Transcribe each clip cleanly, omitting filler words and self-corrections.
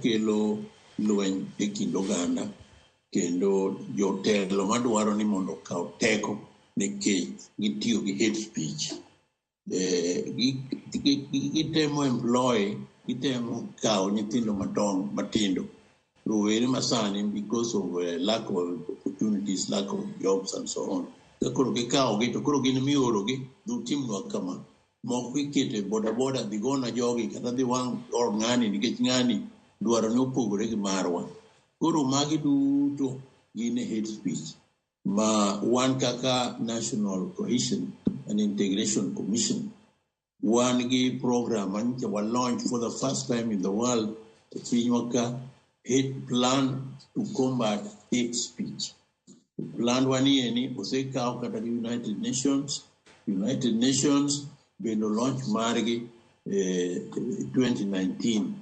Okelo lweny e kind oganda kendo jotelo madwaro ni mondo okaw teko nikech gitiyo gi hate speech. Gitemo employ, gitemo kawo nyithindo madongo matindo, rowere masani, because of lack of opportunities, lack of jobs and so on. Ka koro gikawogi to koro gin miorogi dhi utimnwa kama. Moko ikete boda boda, dhi gona jogi kata dhi wang' or ng'ani nikech ng'ani dwaro ne opogore gi marwa. Koro magi duto gin hate speech ma wan kaka National Cohesion and Integration Commission wan gi program manyicha wa launch for the first time in the world e pinywa ka, hate plan to combat hate speech. Plan wa ni eni osekaw kata gi United Nations. United Nations bende launch margi 2019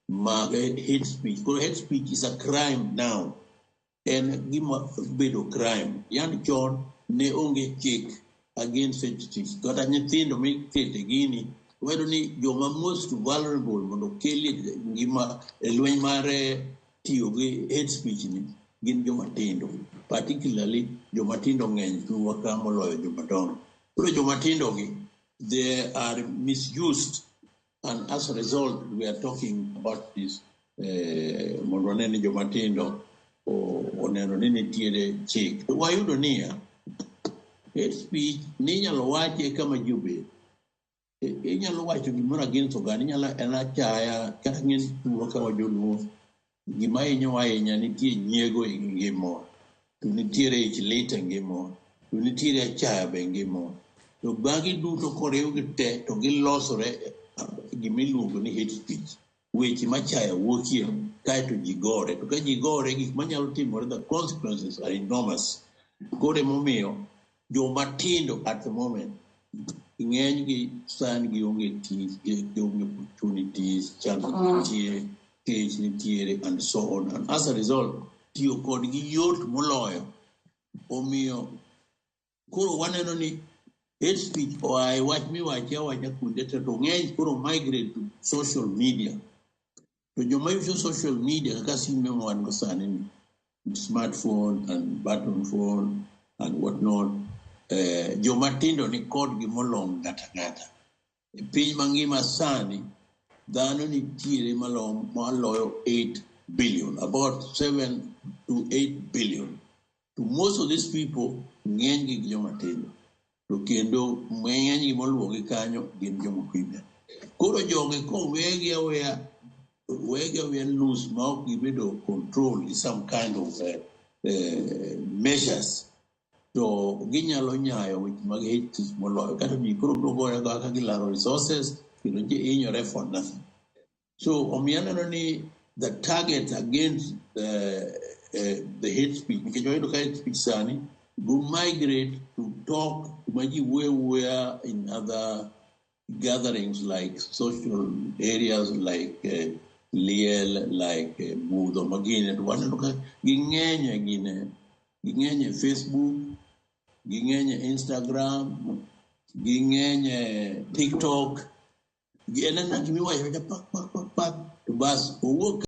mag hate speech. Koro hate speech is a crime now. En gima bedo crime. Yan chon ne onge chik against hate speech. Kata nyithindo mikete gini, wayudo ni joma most vulnerable mondo okelie ngima e lweny mar tiyo gi hate speech ni gin joma tindo. Particularly joma tindo ng'eny thurwa ka moloyo joma dongo. Koro joma tindo gi, they are misused, and as a result we are talking about this mondo wane ni joma tindo oneno ni nitiere chik. To wayudo niya, hate speech ni inyalo wache kama ji obet. Inyalo wacho gimoro against oganda, inyalo en achaya kata ng'eny thurwa ka wajoluo. Gima hinyowa ahinya, nitie nyiego e ngimawa, to nitiere ich lit e ngimawa, to nitiere achaya be e ngimawa. To magi duto koriwgi te to gilosore gimiluongo ni hate speech. Weche machaya wuokie kaeto ji gore. To ka ji gore, gik manyalo timore, the consequences are enormous. Koro emomiyo joma tindo at the moment ng'eny gi sani gionge tich, gionge opportunities, chandruok nitie, kech nitiere and so on. And as a result, tiyo kodgi yot moloyo. Omiyo koro waneno ni hate speech oa e wach miwache awacha kuonde te to ng'eny koro migrate to social media. To joma use social media kaka simbe ma wan go sani ni, smartphone and button phone and what not, joma tindo ni kodgi molong ng'ata ng'ata. E piny mangima sani, dhano nitiere maloyo 8 billion, about 7 to 8 billion. To most of these people ng'eny gi joma tindo. To kendo ng'eny gi moluwogi kanyo gin joma female. Koro jogi kowegi aweya, wegi aweya loose ma ok gibedo control gi some kind of measures, to ginyalo nyayo weche mag hate speech moloyo. Kata ji koro biro gore agoya ka gilaro resources kendo ji hinyore for nothing. So omiyo aneno ni the target against the hate speech, nikech wayudo ka hate speech sani go migrate to talk kuma ji wuoyo wuoya in other gatherings like social areas like liel, like budho magine, to waneno ka ging'eny e gine, ging'eny e Facebook, ging'eny e Instagram, ging'eny e TikTok. En ena gimiwacho awacha pak pak pak pak to bas owuok.